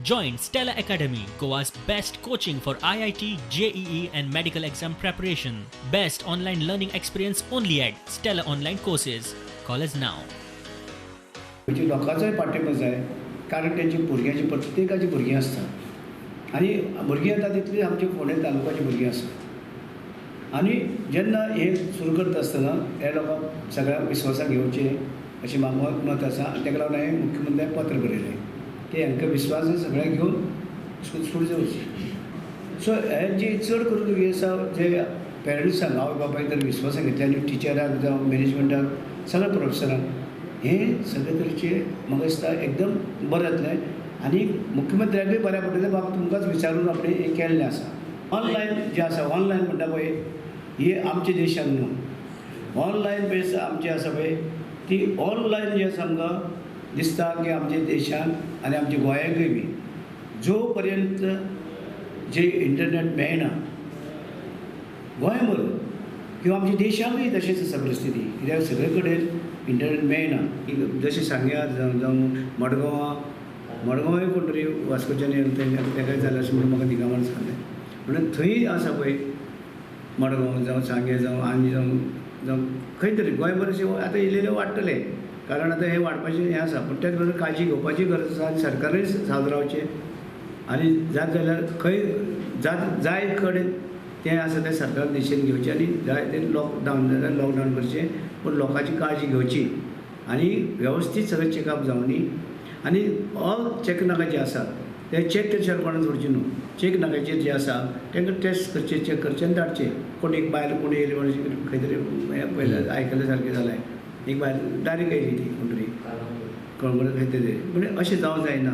Join Stella Academy, Goa's best coaching for IIT, JEE, and medical exam preparation. Best online learning experience only at Stella Online Courses. Call us now. म्हणजे लोकांचोय पाठिंबो जाय, कारण तेंची भुरग्यांची, प्रत्येकाची भुरगीं आसता आनी भुरगीं येता तितलीं आमची फोंडें तालुकाची भुरगीं आसा. आनी जेन्ना हें सुरू करता आसतना हे लोकांक सगळ्यांक विस्वासाक घेवचें अशें म्हाका मत आसा. आनी ताका लागून हांवें मुख्यमंत्र्याक पत्र बरयलें की हांकां विस्वासान सगळ्यांक घेवन सुरू जावची. सो हे जी चड करून तुगे आसा, जे पेरंट्सांक, आवय बापायक जर विस्वासान घेतले आनी टिचराक जावं मॅनेजमेंटाक, सगळ्या प्रोफेसरांक, हें सगळे तरेचे म्हाका दिसता एकदम बरें जातलें आनी मुख्यमंत्र्याकूय बऱ्या पडटलें, बाबा तुमकांच विचारून आपणें हें केल्लें आसा. ऑनलायन जें आसा, ऑनलायन म्हणटा पळय, ही आमच्या देशान न्हू, ऑनलायन पळय आमची आसा पळय ती ऑनलायन जी आसा, आमकां दिसता की आमच्या देशान आनी आमच्या गोंयांकूय बी जो पर्यंत जे इंटरनेट मेळना गोंयभर किंवा आमच्या देशाकूय तशेंच आसा परिस्थिती, कित्याक सगळे कडेन इंटरनेट मेळना. जशें सांग्यार जावं जावं मडगांवां, मडगांवांय कोण तरी वास्कोच्यान येयले, तेंकां तेकाय जालें अशें म्हणून म्हाका दिगामान सांगलें. म्हणून थंय आसा पळय, मडगांव जावं सांगें जावं आनी जावं जावं खंय तरी गोंयभर अशें आतां इल्लें इल्लें वाडटलें, कारण आतां हें वाडपाचें हें आसा. पूण त्याच बरोबर काळजी घेवपाची गरज आसा आनी सरकारूय सादूर रावचें आनी जात जाल्यार खंय जात जाय कडेन तें आसा तें सरकारान डिसिजन घेवचें आनी जाय तें लॉकडावन जाल्यार लॉकडावन करचें, पूण लोकांची काळजी घेवची आनी वेवस्थीत सगळें चॅकअप जावनी. आनी ऑल चॅक नाका जे आसा ते चॅक केल्या कोणाक सोडचे न्हू. चॅक नाकाचेर जे आसा तांकां टेस्ट करचे, चॅक करचे आनी धाडचे. कोण एक बायल कोण येयली म्हणून खंय तरी हें पळयलें, आयकल्ले सारकें जालें, एक बायल डायरेक्ट येयली ती कोण तरी कळंगूट खंय तरी. म्हणजे अशें जावंक जायना.